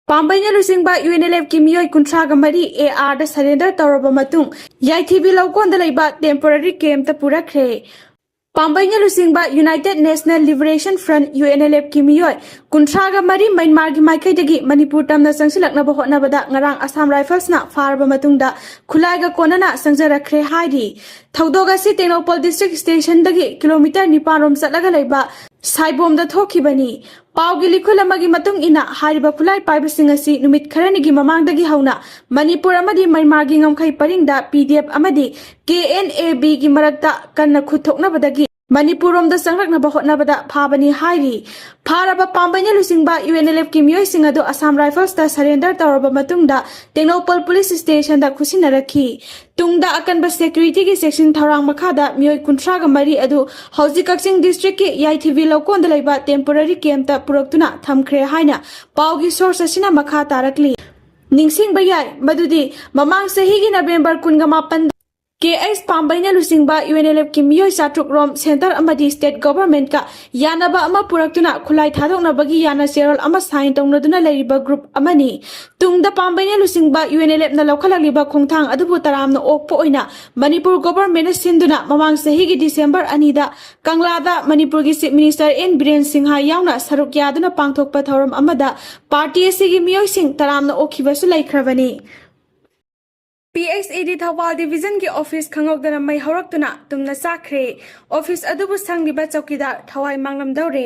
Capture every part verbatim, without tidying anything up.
ꯄꯥꯝꯕꯩꯅ ꯂꯨꯆꯤꯡꯕ U N L ꯑꯦꯐꯀꯤ ꯃꯤꯑꯣꯏ ꯀꯨꯟꯊ꯭ꯔꯥꯒ ꯃꯔꯤ ꯑꯦ ꯑꯥꯔꯗ ꯁꯔꯦꯟꯗꯔ ꯇꯧꯔꯕ ꯃꯇꯨꯡ ꯌꯥꯏꯊꯤꯕꯤ ꯂꯧꯀꯣꯟꯗ ꯂꯩꯕ ꯇꯦꯝꯄꯣꯔꯔꯤ ꯀꯦꯝꯞꯇ ꯄꯨꯔꯛꯈ꯭ꯔꯦ꯫ ꯄꯥꯝꯕꯩꯅ ꯂꯨꯆꯤꯡꯕ United National Liberation Front, U N L ꯑꯦꯐꯀꯤ ꯃꯤꯑꯣꯏ ꯀꯨꯟꯊ꯭ꯔꯥꯒ ꯃꯔꯤ ꯃ꯭ꯌꯥꯟꯃꯥꯔꯒꯤ ꯃꯥꯏꯀꯩꯗꯒꯤ ꯃꯅꯤꯄꯨꯔ ꯇꯝꯅ ꯆꯪꯁꯤꯜꯂꯛꯅꯕ ꯍꯣꯠꯅꯕꯗ ꯉꯔꯥꯡ ꯑꯁꯥꯝ ꯔꯥꯏꯐꯜꯁꯅ ꯐꯥꯔꯕ ꯃꯇꯨꯡꯗ ꯈꯨꯠꯂꯥꯏꯒ ꯀꯣꯟꯅꯅ ꯆꯪꯖꯔꯛꯈ꯭ꯔꯦ ꯍꯥꯏꯔꯤ꯫ ꯊꯧꯗꯣꯛ ꯑꯁꯤ ꯇꯦꯡꯅꯧꯄꯜ ꯗꯤꯁꯇ꯭ꯔꯤꯛ ꯁ꯭ꯇꯦꯁꯟꯗꯒꯤ ꯀꯤꯂꯣꯃꯤꯇꯔ ꯅꯤꯄꯥꯟ ꯔꯣꯝ ꯆꯠꯂꯒ ꯂꯩꯕ ꯁꯥꯏꯕꯣꯝꯗ ꯊꯣꯛꯈꯤꯕꯅꯤ꯫ ꯄꯥꯎꯒꯤ ꯂꯤꯈꯨꯜ ꯑꯃꯒꯤ ꯃꯇꯨꯡ ꯏꯟꯅ, ꯍꯥꯏꯔꯤꯕ ꯈꯨꯠꯂꯥꯏ ꯄꯥꯏꯕꯁꯤꯡ ꯑꯁꯤ ꯅꯨꯃꯤꯠ ꯈꯔꯅꯤꯒꯤ ꯃꯃꯥꯡꯗꯒꯤ ꯍꯧꯅ ꯃꯅꯤꯄꯨꯔ ꯑꯃꯗꯤ ꯃ꯭ꯌꯥꯟꯃꯥꯔꯒꯤ ꯉꯝꯈꯩ ꯄꯔꯤꯡꯗ ꯄꯤ ꯗꯤ ꯑꯦꯐ ꯑꯃꯗꯤ ꯀꯦ ꯑꯦꯟ ꯑꯦ ꯕꯤꯒꯤ ꯃꯔꯛꯇ ꯀꯟꯅ ꯈꯨꯠ ꯊꯣꯛꯅꯕꯗꯒꯤ ꯃꯅꯤꯄꯨꯔ ꯔꯣꯝꯗ ꯆꯪꯂꯛꯅꯕ ꯍꯣꯠꯅꯕꯗ ꯐꯥꯕꯅꯤ ꯍꯥꯏꯔꯤ꯫ ꯐꯥꯔꯕ ꯄꯥꯝꯕꯩꯅ ꯂꯨꯆꯤꯡꯕ ꯌꯨ ꯑꯦꯟ ꯑꯦꯜ ꯑꯦꯐꯀꯤ ꯃꯤꯑꯣꯏꯁꯤꯡ ꯑꯗꯨ ꯑꯁꯥꯝ ꯔꯥꯏꯐꯜꯁꯇ ꯁꯔꯦꯟꯗꯔ ꯇꯧꯔꯕ ꯃꯇꯨꯡꯗ ꯇꯦꯡꯅꯧꯄꯜ ꯄꯨꯂꯤꯁ ꯁ꯭ꯇꯦꯁꯟꯗ ꯈꯨꯠꯁꯤꯟꯅꯔꯛꯈꯤ꯫ ꯇꯨꯡꯗ ꯑꯀꯟꯕ ꯁꯦꯀ꯭ꯌꯨꯔꯤꯇꯤꯒꯤ ꯆꯦꯛꯁꯤꯟ ꯊꯧꯔꯥꯡ ꯃꯈꯥꯗ ꯃꯤꯑꯣꯏ ꯀꯨꯟꯊ꯭ꯔꯥꯒ ꯃꯔꯤ ꯑꯗꯨ ꯍꯧꯖꯤꯛ ꯀꯛꯆꯤꯡ ꯗꯤꯁꯇ꯭ꯔꯤꯛꯀꯤ ꯌꯥꯏꯊꯤꯕꯤ ꯂꯧꯀꯣꯟꯗ ꯂꯩꯕ ꯇꯦꯝꯄꯣꯔꯔꯤ ꯀꯦꯝꯞꯇ ꯄꯨꯔꯛꯇꯨꯅ ꯊꯝꯈ꯭ꯔꯦ ꯍꯥꯏꯅ ꯄꯥꯎꯒꯤ ꯁꯣꯔꯁ ꯑꯁꯤꯅ ꯃꯈꯥ ꯇꯥꯔꯛꯂꯤ꯫ ꯅꯤꯡꯁꯤꯡꯕ ꯌꯥꯏ ꯃꯗꯨꯗꯤ ꯃꯃꯥꯡ ꯆꯍꯤꯒꯤ ꯅꯕꯦꯝꯕꯔ ꯀꯨꯟꯒ ꯃꯥꯄꯟ ꯀꯦ ꯑꯩꯆ ꯄꯥꯝꯕꯩꯅ ꯂꯨꯆꯤꯡꯕ ꯌꯨ ꯑꯦꯟ ꯑꯦꯜ ꯑꯦꯐꯀꯤ ꯃꯤꯑꯣꯏ ꯆꯥꯇ꯭ꯔꯨꯛ ꯔꯣꯝ ꯁꯦꯟꯇꯔ ꯑꯃꯗꯤ ꯁ꯭ꯇꯦꯠ ꯒꯚꯔꯟꯃꯦꯟꯠꯀ ꯌꯥꯅꯕ ꯑꯃ ꯄꯨꯔꯛꯇꯨꯅ ꯈꯨꯠꯂꯥꯏ ꯊꯥꯗꯣꯛꯅꯕꯒꯤ ꯌꯥꯅ ꯆꯦꯔꯣꯜ ꯑꯃ ꯁꯥꯏꯟ ꯇꯧꯅꯗꯨꯅ ꯂꯩꯔꯤꯕ ꯒ꯭ꯔꯨꯞ ꯑꯃꯅꯤ꯫ ꯇꯨꯡꯗ ꯄꯥꯝꯕꯩꯅ ꯂꯨꯆꯤꯡꯕ ꯌꯨ ꯑꯦꯟ ꯑꯦꯜ ꯑꯦꯐꯅ ꯂꯧꯈꯠꯂꯛꯂꯤꯕ ꯈꯣꯡꯊꯥꯡ ꯑꯗꯨꯕꯨ ꯇꯔꯥꯝꯅ ꯑꯣꯛꯄ ꯑꯣꯏꯅ ꯃꯅꯤꯄꯨꯔ ꯒꯚꯔꯟꯃꯦꯟꯠꯅ ꯁꯤꯟꯗꯨꯅ ꯃꯃꯥꯡ ꯆꯍꯤꯒꯤ ꯗꯤꯁꯦꯝꯕꯔ ꯑꯅꯤꯗ ꯀꯪꯂꯥꯗ ꯃꯅꯤꯄꯨꯔꯒꯤ chief minister N Biren Singh ꯌꯥꯎꯅ ꯁꯔꯨꯛ ꯌꯥꯗꯨꯅ ꯄꯥꯡꯊꯣꯛꯄ ꯊꯧꯔꯝ ꯑꯃꯗ ꯄꯥꯔꯇꯤ ꯑꯁꯤꯒꯤ ꯃꯤꯑꯣꯏꯁꯤꯡ ꯇꯔꯥꯝꯅ ꯑꯣꯛꯈꯤꯕꯁꯨ ꯂꯩꯈ꯭ꯔꯕꯅꯤ꯫ ꯄꯤ ꯑꯩꯆ ꯏ ꯗꯤ ꯊꯧꯕꯥꯜ ꯗꯤꯕꯤꯖꯟꯒꯤ ꯑꯣꯐꯤꯁ ꯈꯪꯍꯧꯗꯅ ꯃꯩ ꯍꯧꯔꯛꯇꯨꯅ ꯇꯨꯝꯅ ꯆꯥꯛꯈ꯭ꯔꯦ꯫ ꯑꯣꯐꯤꯁ ꯑꯗꯨꯕꯨ ꯁꯪꯂꯤꯕ ꯆꯧꯀꯤꯗꯥꯔ ꯊꯋꯥꯏ ꯃꯥꯡꯂꯝꯗꯧꯔꯦ꯫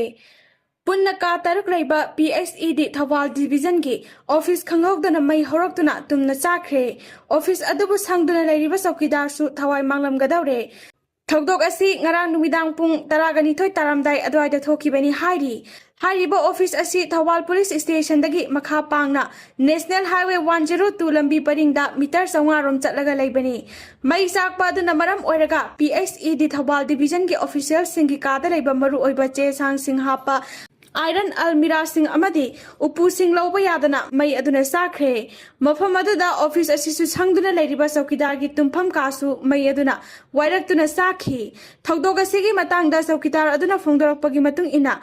ꯄꯨꯟꯅ ꯀꯥ ꯇꯔꯨꯛ ꯂꯩꯕ ꯄꯤ ꯑꯩꯆ ꯏ ꯗꯤ ꯊꯧꯕꯥꯜ ꯗꯤꯕꯤꯖꯟꯒꯤ ꯑꯣꯐꯤꯁ ꯈꯪꯍꯧꯗꯅ ꯃꯩ ꯍꯧꯔꯛꯇꯨꯅ ꯇꯨꯝꯅ ꯆꯥꯛꯈ꯭ꯔꯦ꯫ ꯑꯣꯐꯤꯁ ꯑꯗꯨꯕꯨ ꯁꯪꯗꯨꯅ ꯂꯩꯔꯤꯕ ꯆꯧꯀꯤꯗꯥꯔꯁꯨ ꯊꯋꯥꯏ ꯃꯥꯡꯂꯝꯒꯗꯧꯔꯦ꯫ ꯊꯧꯗꯣꯛ ꯑꯁꯤ ꯉꯔꯥꯡ ꯅꯨꯃꯤꯗꯥꯡ ꯄꯨꯡ ꯇꯔꯥꯒ ꯅꯤꯊꯣꯏ ꯇꯥꯔꯝꯗꯥꯏ ꯑꯗꯨꯋꯥꯏꯗ ꯊꯣꯛꯈꯤꯕꯅꯤ ꯍꯥꯏꯔꯤ꯫ ꯍꯥꯏꯔꯤꯕ ꯑꯣꯐꯤꯁ ꯑꯁꯤ ꯊꯧꯕꯥꯜ ꯄꯨꯂꯤꯁ ꯁ꯭ꯇꯦꯁꯟꯗꯒꯤ ꯃꯈꯥ ꯄꯥꯡꯅ national highway one zero two ꯂꯝꯕꯤ ꯄꯔꯤꯡꯗ ꯃꯤꯇꯔ ꯆꯥꯝꯃꯉꯥ ꯔꯣꯝ ꯆꯠꯂꯒ ꯂꯩꯕꯅꯤ꯫ ꯃꯩ ꯆꯥꯛꯄ ꯑꯗꯨꯅ ꯃꯔꯝ ꯑꯣꯏꯔꯒ ꯄꯤ ꯑꯩꯆ ꯏ ꯗꯤ ꯊꯧꯕꯥꯜ ꯗꯤꯕꯤꯖꯟꯒꯤ ꯑꯣꯐꯤꯁꯤꯌꯦꯜꯁꯤꯡꯒꯤ ꯀꯥꯗ ꯂꯩꯕ ꯃꯔꯨꯑꯣꯏꯕ ꯆꯦ ꯆꯥꯡꯁꯤꯡ ꯍꯥꯞꯄ ꯑꯥꯏꯔꯟ ꯑꯜꯃꯤꯔꯥꯁꯤꯡ ꯑꯃꯗꯤ ꯎꯄꯨꯁꯤꯡ ꯂꯧꯕ ꯌꯥꯗꯅ ꯃꯩ ꯑꯗꯨꯅ ꯆꯥꯛꯈ꯭ꯔꯦ꯫ ꯃꯐꯝ ꯑꯗꯨꯗ ꯑꯣꯐꯤꯁ ꯑꯁꯤꯁꯨ ꯁꯪꯗꯨꯅ ꯂꯩꯔꯤꯕ ꯆꯧꯀꯤꯗꯥꯔꯒꯤ ꯇꯨꯝꯐꯝ ꯀꯥꯁꯨ ꯃꯩ ꯑꯗꯨꯅ ꯋꯥꯏꯔꯛꯇꯨꯅ ꯆꯥꯛꯈꯤ꯫ ꯊꯧꯗꯣꯛ ꯑꯁꯤꯒꯤ ꯃꯇꯥꯡꯗ ꯆꯧꯀꯤꯗꯥꯔ ꯑꯗꯨꯅ ꯐꯣꯡꯗꯣꯔꯛꯄꯒꯤ ꯃꯇꯨꯡ ꯏꯟꯅ,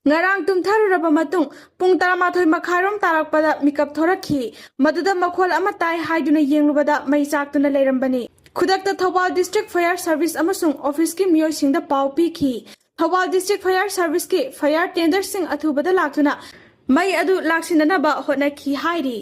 ꯉꯔꯥꯡ ꯇꯨꯝꯊꯔꯨꯔꯕ ꯃꯇꯨꯡ ꯄꯨꯡ ꯇꯔꯥꯃꯥꯊꯣꯏ ꯃꯈꯥꯏꯔꯣꯝ ꯇꯥꯔꯛꯄꯗ ꯃꯤꯀꯞ ꯊꯣꯔꯛꯈꯤ꯫ ꯃꯗꯨꯗ ꯃꯈꯣꯜ ꯑꯃ ꯇꯥꯏ ꯍꯥꯏꯗꯨꯅ ꯌꯦꯡꯂꯨꯕꯗ ꯃꯩ ꯆꯥꯛꯇꯨꯅ ꯂꯩꯔꯝꯕꯅꯤ꯫ ꯈꯨꯗꯛꯇ ꯊꯧꯕꯥꯜ ꯗꯤꯁꯇ꯭ꯔꯤꯛ ꯐꯥꯌꯔ ꯁꯥꯔꯚꯤꯁ ꯑꯃꯁꯨꯡ ꯑꯣꯐꯤꯁꯀꯤ ꯃꯤꯑꯣꯏꯁꯤꯡꯗ ꯄꯥꯎ ꯄꯤꯈꯤ꯫ ꯊꯧꯕꯥꯜ ꯗꯤꯁꯇ꯭ꯔꯤꯛ ꯐꯥꯌꯔ ꯁꯥꯔꯚꯤꯁꯀꯤ ꯐꯥꯌꯔ ꯇꯦꯟꯗꯔꯁꯤꯡ ꯑꯊꯨꯕꯗ ꯂꯥꯛꯇꯨꯅ ꯃꯩ ꯑꯗꯨ ꯂꯥꯛꯁꯤꯟꯅꯅꯕ ꯍꯣꯠꯅꯈꯤ ꯍꯥꯏꯔꯤ꯫